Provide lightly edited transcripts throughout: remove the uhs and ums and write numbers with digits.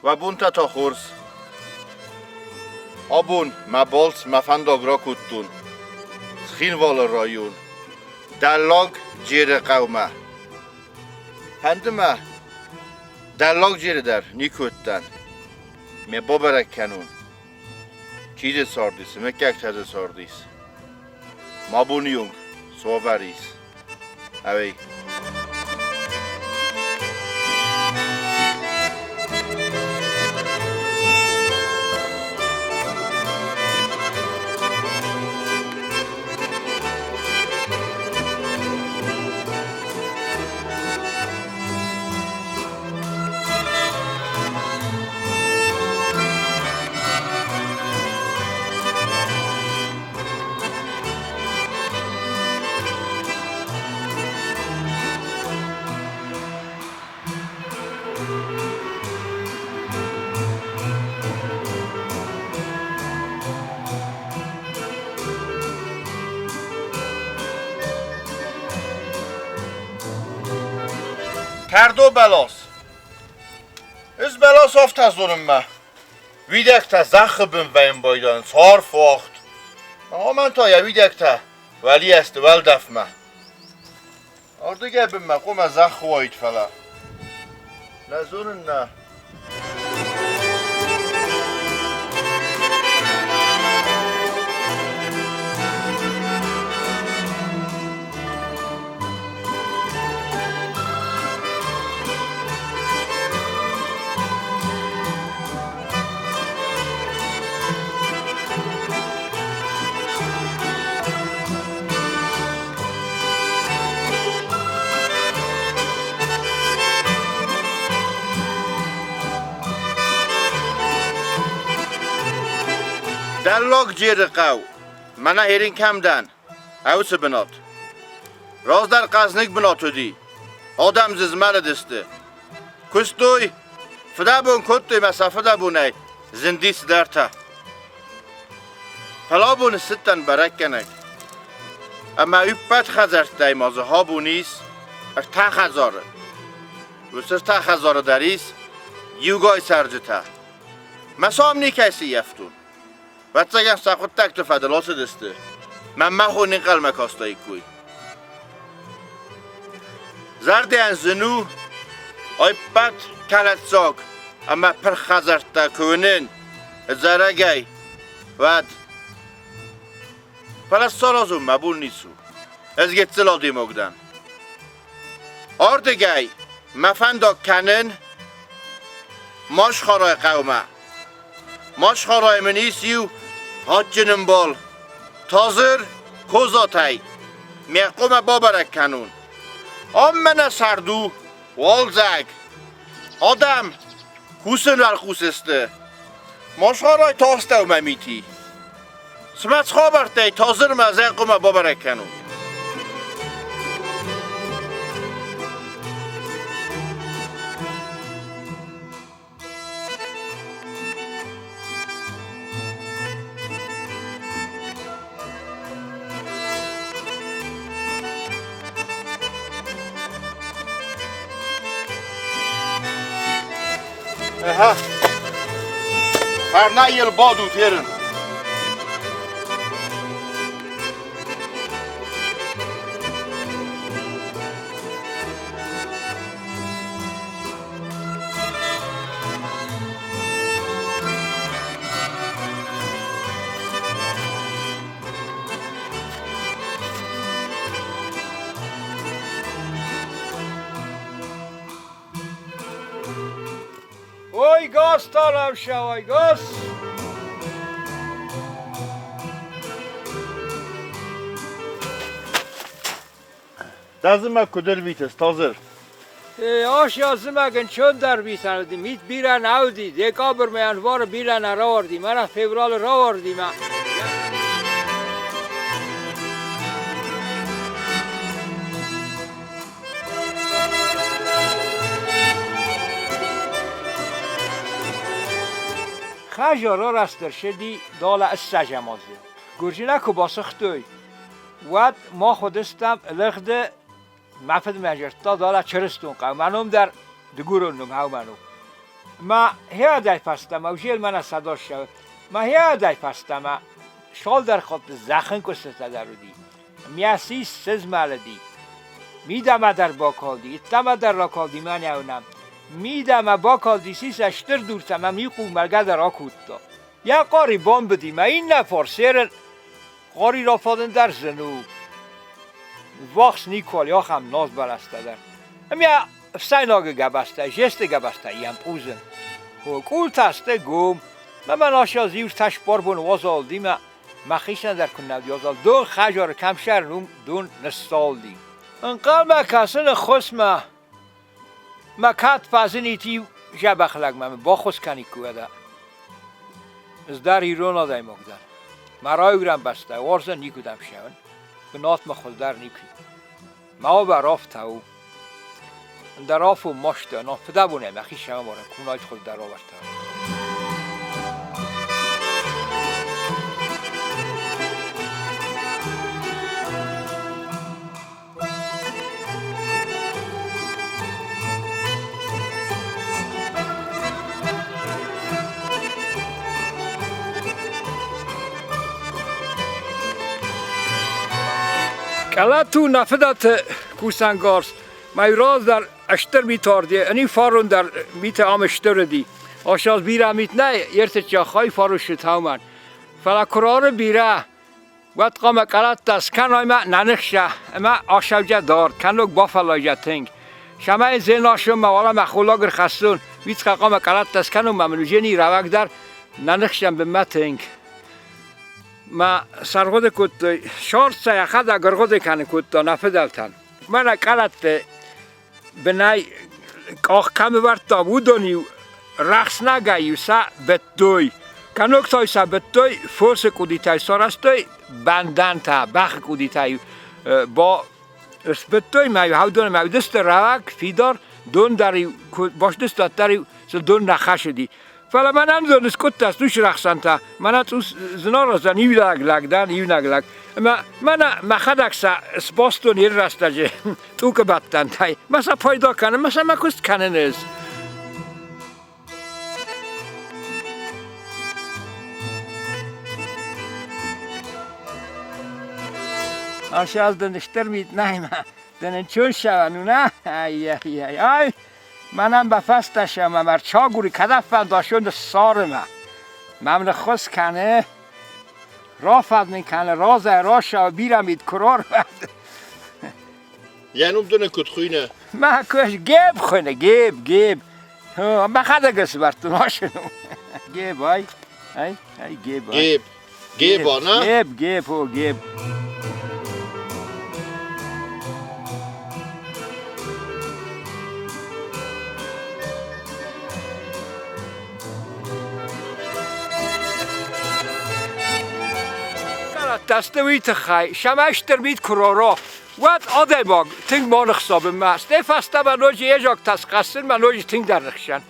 Уӕ бонтӕ та хорз. Абон мӕ балц, мӕ фӕндаг ракодтон Цхинвалы район Дӕллаг Джеры хъӕумӕ. Фӕнды мӕ Дӕллаг Джеры дӕр никуы уыдтӕн. Ме бабӕрӕг кӕнон, чи дзы цардис, цы мыггӕгтӕ дзы цардис. Ма боны онг цавӕр ис, ӕви? Кӕрдо бӕлас. Ӕз бӕлас афтӕ зонынмӕ. Уидӕгтӕ зӕххы бын вӕййын байдайынц арф уагъд. Амӕн та йӕ уидӕгтӕ уӕлийӕ сты уӕлдӕфмӕ. Ардыгӕй бынмӕ хъуамӕ зӕхх уаид, фӕлӕ нӕ зонын, нӕ. Дӕллаг Джеры хъӕу, мӕнӕ ерын кӕм дӕн, ӕуыцы бынат. Раздӕр хъӕзныг бынат уыди, адӕм дзы змӕлыдысты. Куыстой, фыдӕбон кодтой мӕ сӕ фыдӕбонӕй зынди цыдӕртӕ. Фӕлӕ абон ссыдтӕн бӕрӕггӕнӕг. Ӕмӕ ӕппӕт хӕдзӕрттӕй ма дзы абон ис ӕртӕ хӕдзары. Уыцы ӕртӕ хӕдзары дӕр ис иугай цӕрджытӕ. Мӕ сӕм никӕй сыййӕфтон. Ӕвӕццӕгӕн сӕ хъуыддӕгты фӕдыл ацыдысты. Мӕнмӕ хо не нхъӕлмӕ кастаиккой. Зӕрдӕйӕн зын у, ӕппӕт кӕлӕддзаг ӕмӕ пырх хӕдзӕрттӕ куы уынын ӕдзӕрӕгӕй, уӕд. Фӕлӕ саразон мӕ бон ницы у. Ӕз гыццыл адӕймаг дӕн. Ардыгӕй мӕ фӕндаг кӕнын Машхарайы хъӕумӕ. Машхарайы мын ис иу адджын ӕмбал, Тазыр Козатӕй. Ме хъуамӕ бабӕрӕг кӕнон. Ам мӕнӕ сӕрд у, уалдзӕг. Адӕм кусын уӕлхъус сты. Машхарай тастӕумӕ мити. Цымӕ цы хабӕрттӕй Тазырмӕ зӕ хъуамӕ бабӕрӕг кӕнон? Aha. Фарнӕй йыл бадут ерын. Ой, газ таравша, ой, газ! Дӕ куыд ӕрвитыс, Тазыр? Ас зымӕгӕн чондӕр витӕн мит бирӕ нӕ уыди, декабрмӕ январы бирӕ нӕ рауарди, мӕнӕ февралы рауарди мӕ. Хӕжара растӕрсыди далӕ ссӕзӕм азы. Гуырджынӕ куы басыгътой, уӕд мах уыдыстӕм лыгъды. Мӕ фыд мӕ зӕрдта далӕ чырыстон хъӕу. Мӕ ном дӕр дыгурон ном, хъӕу мӕ ном. Ма хеадай фӕстӕмӕ, ужел мӕнӕ садосша, ма хеадай фӕстӕмӕ шолдар хот захын куыстытӕ дӕр уыди. Мясис сызмӕлыди. Мидӕмӕ дӕр бакалди, ӕддӕмӕ дӕр ракалди мӕнӕунӕм. Мидӕмӕ бакалди сиса стыр дуртӕ мӕ михъул мӕлгӕ дӕр акодта. Йӕ къори бамбыди, мӕ иннӕ фарсерын къори рафадын дӕр зын у. Ввахс никуал ахӕм наз бӕлӕстӕ дӕр. Ӕмӕ ӕфсӕйнагы гӕбӕзтӕ, зесты гӕбӕзтӕ йӕм пъузын. Къултӕ сты гом. Мӕ мӕн асиаз иу тӕсбарбон уазалди мӕ мӕхицӕн дӕр куыннӕ уыди уазал. Дон хӕдзары кӕм сӕрын, уым дон ныссалди. Ӕнхъӕлмӕ кӕсын ӕххуысмӕ. Мӕ кӕд фӕзынид иу дзӕбӕх лӕгмӕ, баххуыс кӕниккой уӕдӕ. Ӕз дӕр ирон адӕймаг дӕн. Мӕ райгуырӕн бӕстӕ уарзын никуыдӕм ссӕуын, бынатмӕ хуыздӕр никуы. Мӕ уавӕр афтӕ у. Ӕндӕр афон масты, ӕнӕ фыдӕбонӕй мӕхи сӕмарын кунайт хуыздӕр уавӕртӕ. Къӕлӕт у нӕ фыдӕлты кусӕнгарз. Мӕ раздӕр стыр митарди, ӕниу фарон дӕр миты ам стыр уыди. Ас бирӕ мит нӕй, ӕртычча хай фарусы таумӕн. Фӕлӕ куы рары бирӕ, уӕд хъуамӕ къӕлӕттӕ скӕной мӕ нӕ ныхсӕ ӕмӕ асӕуджа дард, кӕнног бафӕллайгӕ тынг. Цӕмӕй зенасон мӕ уӕлӕмӕ холлаг ӕрхӕссон, уицхӕ хъуамӕ къӕлӕттӕ скӕнон мӕ мын ужени рӕуӕгдӕр нӕ ныхсӕн бынмӕ тынг. Мӕ сӕргъуыды кодтой, сорцӕ йӕхӕдӕг ӕргъуыды кӕнын кодта нӕ фыдӕлтӕн. Мӕнӕ къӕлӕтты бынӕй къах кӕм ӕвӕрдтам, уыдон-иу рӕхснӕгӕй-иу сӕ быдтой. Кӕнног сӕ быдтой фосы къудитӕй сарӕзтой бӕндӕнтӕ, бӕхы къудитӕй ба сбыдтой мӕ хӕудоны мӕ уыдысты рӕуӕг, фидар, дон дӕр-иу басдыстат дӕр-иу сыл дон нӕ хӕсыди. Фӕлӕ мӕнӕн дон скъуыдтӕ цъус рӕхсӕнтӕ, мӕнӕ цъус зынараздзӕн иунӕг лӕг дӕн, иунӕг лӕг. Ӕмӕ мӕнӕ мӕхӕдӕг сӕ сбастон йе рӕстӕджы тъукы бӕттӕнтӕй. Мӕ сӕ пайда кӕнын, мӕ сӕ мӕ куыст кӕнын ӕз. Ацы аз дын стыр мит нӕй мӕ дын ӕнцон ссарӕн у, нӕ? Ай-яй-яй-ай! Мӕнӕн бафӕстӕ ӕмӕ мӕ рчагури кӕдӕм фӕндашон ссарынмӕ. Мӕм ныххуыс кӕны, рафад мын кӕны, разӕй расӕуы бирӕ мит куы рарвӕд. Йӕ ном дын куыд хуыйны? Мӕ куыс Геб хуыйны, Геб, Геб. Мӕхӕдӕг ысвӕрдтон машинӕ. Геб, ай, ай, ай, Геб. Геб. Геба, на? Геб, Геб, о, Геб. Дӕсны уый тыххӕй, цӕмӕй стыр мит куы рора, уӕд адӕймаг тынг ма ныхса бынмӕ, стӕй фӕстӕмӕ ноджы йе зӕгтӕ схӕссынмӕ ноджы тынгдӕр ныхсӕн.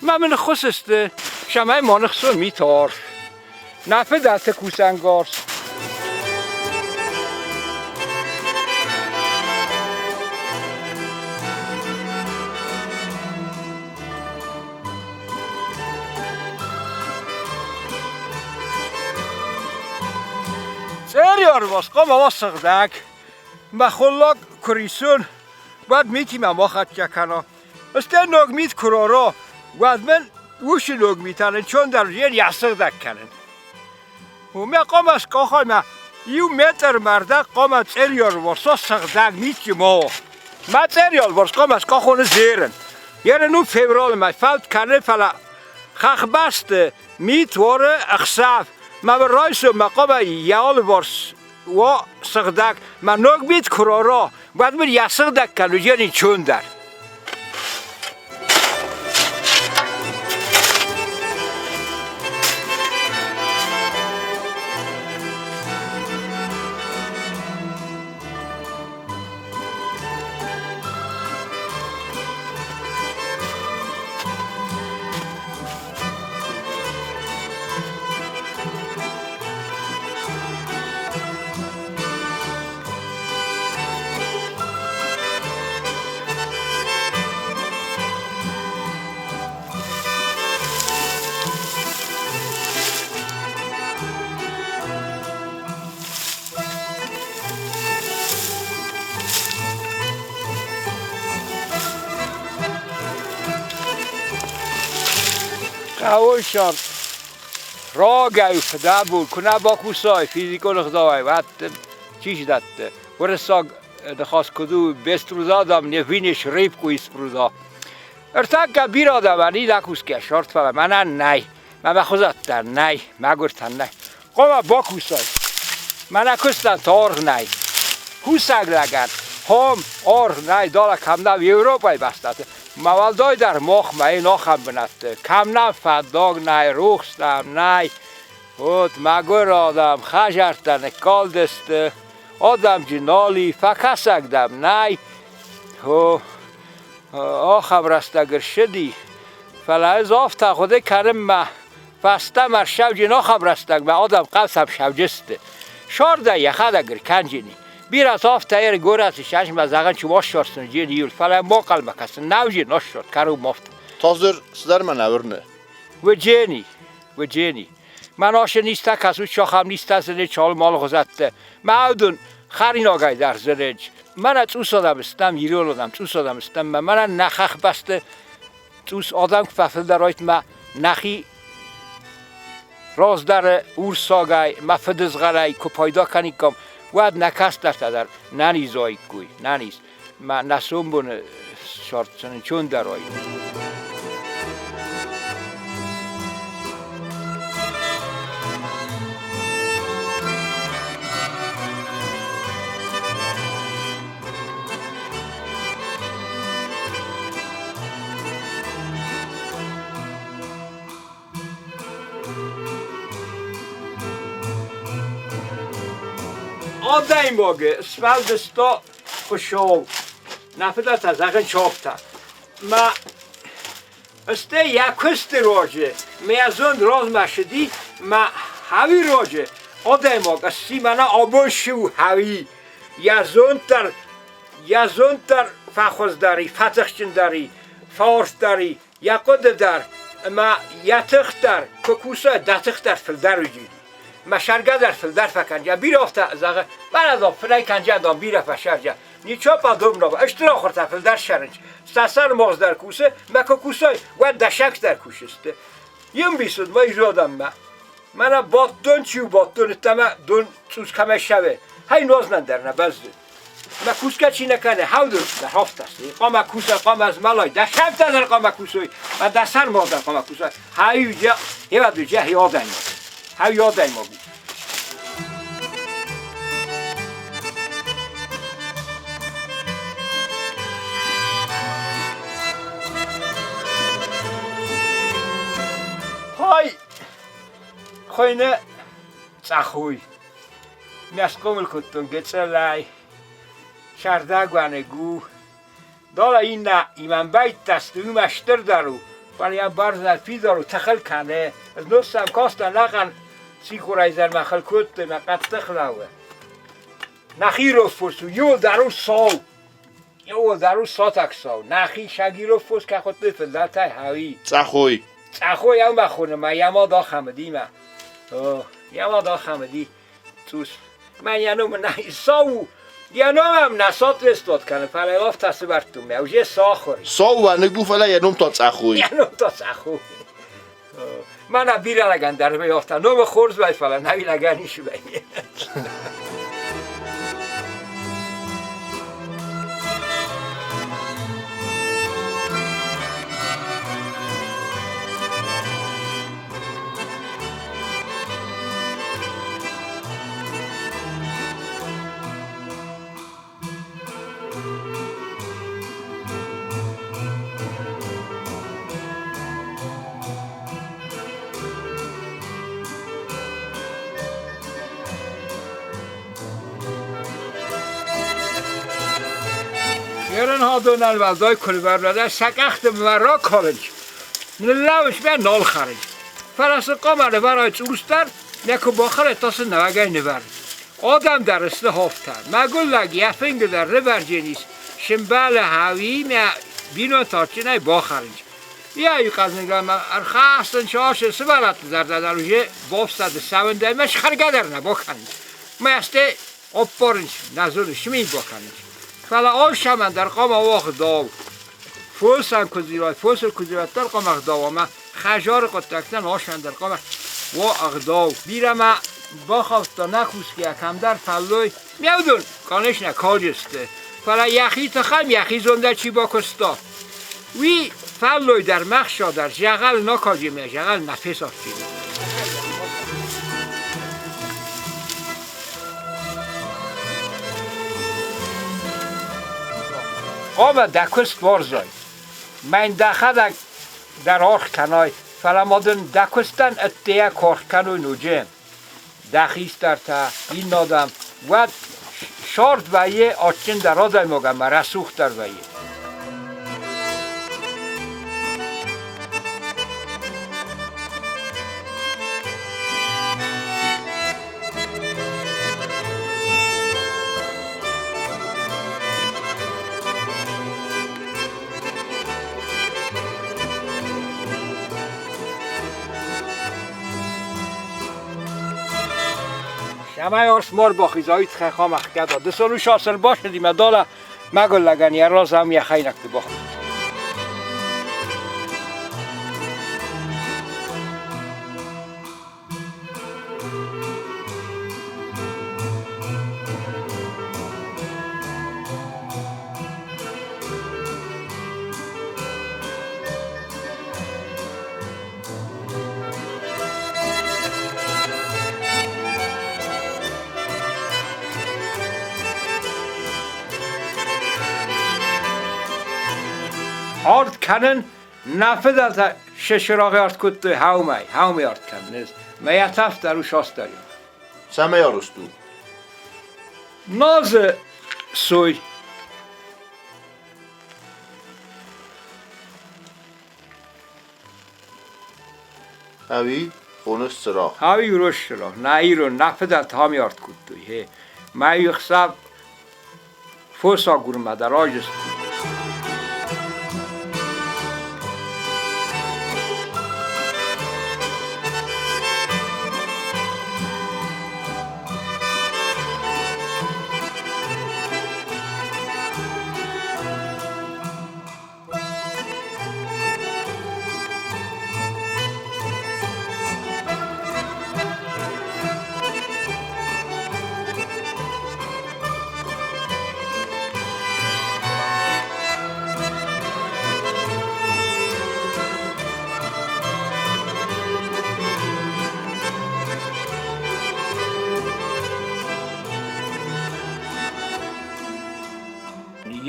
Мӕ мын ныххуыс сты, цӕмӕй ма ныхсон мит арф. Нӕ фыдӕлты кусӕнгарз. Цъери арвас хъуамӕ уа сыгъдӕг. Мӕ холлаг куы рисон, уӕд митимӕ ма хӕццӕ кӕна. Стӕй ног мит куы рора, уӕд мын уыцы ног митӕн ӕнцондӕр уыдзӕн йӕ сыгъдӕг кӕнын. Уымӕ хъуамӕ скъахай мӕ иу метр мӕрдӕг хъуамӕ цъериалварс сыгъдӕг мит ма уа. Мӕ цъериалварс хъуамӕ скъахон зерын. Ерын у февралы мӕй фӕуд кӕны, фӕлӕ хӕхбӕсты мит уары ӕхсӕв. Мӕ райсом мӕ хъуамӕ йӕ алыварс уа сыгъдӕг. Мӕ ног мит куы рора, уӕд мын йӕ сыгъдӕг кӕн уыдзӕни чондӕр. Ауысар рагӕй фыдӕбон куы нӕ бакусай физикон ӕгъдауӕй, уӕд дын чи сдӕтты? Уырыссаг ныхас куыд у, без труда дам не вынешь рыбку из пруда. Ӕртӕккӕ бирӕ адӕмӕн и накусгӕ сорт, фӕлӕ мӕнӕн нӕй, мӕ мӕ хуызӕттӕн нӕй, мӕгуыртӕн нӕй. Хъуамӕ бакусай. Мӕнӕ куыстӕн та аргъ нӕй. Кусӕг лӕгӕн хом аргъ нӕй, далӕ кӕм нӕ Европӕйы бӕстӕты. Ма уӕлдайдӕр махмӕ ин ахӕм бынӕтты, кӕм нӕм фӕндаг нӕй, рухс нӕм нӕй. Вот мӕгуыр адӕм, хӕдзӕрттӕ ныккалдысты, адӕмджы нал и, фӕкӕсӕг дӕм нӕй. О, ахӕм рӕстӕг ӕрцыди, фӕлӕ ӕз афтӕ хъуыды кӕнын мӕ фӕстӕмӕ ссӕуджын ахӕм рӕстӕгмӕ адӕм хъӕлцӕм сӕуджысты. Сӕрдӕй йӕхӕдӕг ӕркӕнджыни. Бирӕ афтӕ ӕр горӕты сӕсмӕ зӕгъын чи уассарсын джин фӕлӕ ма хъӕлмӕ кӕсын науджи носсорт кӕру мофт. Тазыр цыдӕр мӕ нӕ уырны. Уыджени, уыджени. Мӕн ашы низтӕ кӕсут сахам низтӕ зыны чал малгъуызӕтты. Мӕ аудын хӕринагӕй дӕр зыныдж. Мӕнӕ цъус адӕм стӕм, ирон адӕм, цъус адӕм стӕм, мӕнӕ нӕ хӕхбӕсты цъус адӕм куы фӕфылдӕр уайт, мӕ нӕхи раздӕры урсагӕй, мӕ фыдызгъӕлӕй куы пайда кӕниккам, уӕд нӕ кӕстӕртӕ дӕр нӕниз уаиккой, нӕниз. Мӕ нӕ сомбоны сӕрддзӕн чондӕр уаид. Адӕймаги сфӕлдиста Хуцау. Нӕ фыдӕлтӕ зӕгъын чоптӕ. Ма стӕй йӕ куысты руаджы мӕ зонд размӕ цыди, мӕ хауи руаджы адӕймаг сси мӕнӕ абон цы у хауи. Йӕ зонд дӕр, йӕ зонд дӕр фӕхуыздӕр и, фӕтыхджындӕр и, фӕарфдӕр и, йӕ хъуыды дӕр ӕмӕ йӕ тых дӕр куы куса, дӕ тых дӕр фылдӕр уыди. Мӕ сӕргӕ дӕр фылдӕр фӕкӕнджа, бирӕ афтӕ зӕгъы, мӕнӕ дам фынӕй кӕнджа, дам бирӕ фӕсӕрджа. Ничего подобного, стыр ахуыртӕ фылдӕр сӕрынч. Сӕ морз дӕр кусы, мӕ куы кусай, уӕд дӕсӕг дӕр кусыс. Йын бисуд ма изодӕммӕ. Мӕнӕ бадтон чи у бадтон, ӕмӕ дон цъус кӕмӕй ссӕуы, хай нознӕн дӕр нӕ бӕззы. Мӕ кусгӕ чи нӕ кӕны, хауды дӕ хафтас. Хъуамӕ куса, хъуамӕ змӕлай, дӕ сӕртӕ дӕр хъуамӕ кусой, мӕ дӕ сӕрмал дӕр хъуамӕ кусай. Хай уджа, хевад уджа хи адӕймаг. Хай адӕймаг у. Хай, хуыйны цъӕхуй. Ме схъомыл кодтон гыццылӕй, сӕрдагуаныг у. Дала иннӕ имӕн бӕйттӕсты, уымӕ стырдӕр у, фӕлӕ йӕ бӕрзӕд фидар у, тыхыл кӕны. Ӕз носсӕм кастӕн ӕнӕхъӕн сихорайзӕрмӕ хыл кодтой, мӕ хъӕддых лӕууы. Нӕхи рог фос у, иуылдӕр у сау. Иуылдӕр у сатӕг сау. Нӕхи сагирог фос кӕй хуыдтой фылдӕртӕй хауи. Цъӕхой. Цъӕхой ӕмӕ хоны мӕ йӕ мад ахӕм уыди мӕ. О, йӕ мад ахӕм уыди. Цъус. Мӕ йӕ ном нӕ сау. Йӕ ном ӕм нӕ соответствовать кӕны, фӕлӕ йыл афтӕ сывӕрдтон мӕ уже сахуыр. Сау уӕныг у, фӕлӕ йӕ ном та Цъӕхой. Йӕ ном та Цъӕхой. Мӕнӕ бирӕ лӕгӕн дӕр афтӕ номы хорз вӕй, фӕлӕ нӕ лӕгӕн ис вӕййы. Ерын хадон ӕлвӕлдай куылвӕрлӕдӕ сӕ къӕхты мӕ ракалынч. Ныллӕуынч мӕ нал хӕрынч. Фӕлӕ сын хъуамӕ нывӕрай цъусдӕр, нӕ куы бахӕрай, та сын нӕуӕгӕй нывӕр. Адӕм дӕр сты хофтӕ. Мӕгуыр лӕг йӕ фынгы дӕр нывӕрдженис, сымбӕлы хауимӕ бинонтӕ адджынӕй бахӕрынч. Йӕ иу къӕдзныгӕмӕ ӕрхӕссын чашы сывӕллӕтты зӕрдӕ дӕр уже бафсады цӕуындӕй мӕ схӕргӕ дӕр нӕ бакӕнынц. Мӕсты ӕппарынц, нӕ зоны, смин бакӕнынц. Фӕлӕ алцӕмӕн дӕр хъуамӕ уа ӕгъдау. Фосӕн куы зилай, фосыл куы зилай, дӕр хъуамӕ ӕгъдау ӕмӕ Хӕдзары хъуыддӕгтӕн асӕндӕр хъуамӕ уа ӕгъдау. Бирӕ ма бахаудта нӕ кусгӕ кӕмдӕр фӕллой. Ме уыдон, конечно, каджы сты, фӕлӕ йӕхи тыхӕй йӕхи зондӕй чи бакуыста, уый фӕллой дӕр, мӕхса дӕр дзӕгъӕл нӕ каджы мӕ дзӕгъӕл нӕ фесӕфти. Хъуамӕ дӕ куыст уарзай. Мӕн дӕхӕдӕг дӕр аргъ кӕнай, фӕлӕ ма дын дӕ куыстӕн ӕддейӕ куы аргъ кӕной ноджы, дӕ хистӕртӕ, иннӕ адӕм, уӕд сӕрд вӕййы адджындӕр адӕймаг ӕмӕ рӕсугъддӕр вӕййы. Цӕмӕй арс ма рбахиза, уый тыххӕй хъуамӕ ӕхгӕд уа. Дысон ус арс ӕрбацыди мӕ далӕ мӕгуыр лӕгӕн йӕ разы ам йӕ хӕйнӕгты бахызт. Арт кӕнын нӕ фыдӕлтӕ сӕ арт кодтой хаумӕй, хаумӕй арт кӕнын. Мӕ йӕ тӕф дӕр у састӕр. Цӕмӕй арӕзт у? Назы сой. Ӕви хоныс цырагъ? Ӕви урс цырагъ. Нӕ ирон, нӕ фыдӕлтӕ ам арт кодтой. Гъе. Мӕ ӕхсӕв фос агурынмӕ дӕр аджыс.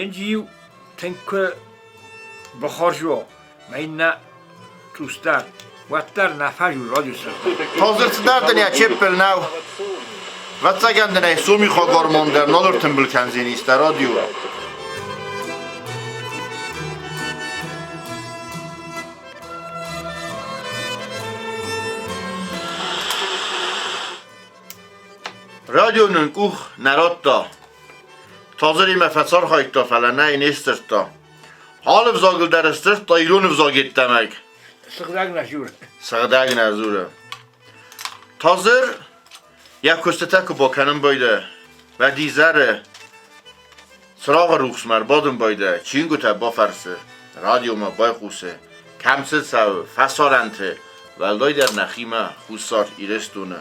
Енджи-иу тынг куы бахорз уа, мӕ иннӕ цъусдӕр, уӕддӕр нӕ фӕзуы радиусы. Тазыр цыдӕр дын йӕ чеппел нӕу. Ӕвӕццӕгӕн дын ӕй сомихаг гормон дӕр нал ӕртымбыл кӕндзӕнис дӕ радио. Радио нын къух нӕ радта. Тазыримӕ фӕцархайдта, фӕлӕ нӕ не сдзырдта. Алы взагыл дӕр сдзырдта ирон ӕвзаг йеддӕмӕ. Сыгъдӕг нӕ дзуры. Сыгъдӕг нӕ дзуры. Тазыр йӕ куыстытӕ куы бакӕнын байдайы, уӕд изӕры цырагъы рухсмӕ ӕрбадын байдайы, чингуытӕ бафӕрсы, радиомӕ байхъусы, кӕм цы цӕуы, фӕсарӕнты, уӕлдайдӕр нӕхимӕ, Хуссар Ирыстоны.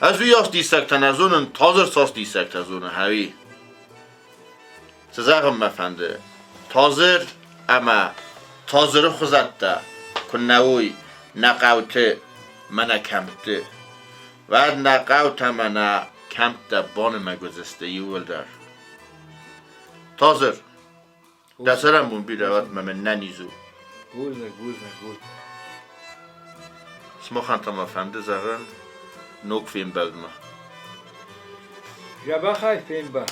Ӕз уыйас диссӕгтӕ нӕ зонын, Тазыр цас диссӕгтӕ зоны, ӕви? Цы зӕгъын мӕ фӕнды, Тазыр ӕмӕ Тазыры хуызӕттӕ куы нӕ уой нӕ хъӕуты мӕ нӕ кӕмтты, уӕд нӕ хъӕутӕ мӕ нӕ кӕмттӕ банымӕг уыдзысты иууылдӕр. Тазыр, дӕ цӕрӕнбон бирӕ уӕд мӕ мын нӕниз у. Бузныг, бузныг, бузныг. Сымахӕн та мӕ фӕнды зӕгъын ног фембӕлдмӕ. Дзӕбӕхӕй фембӕл.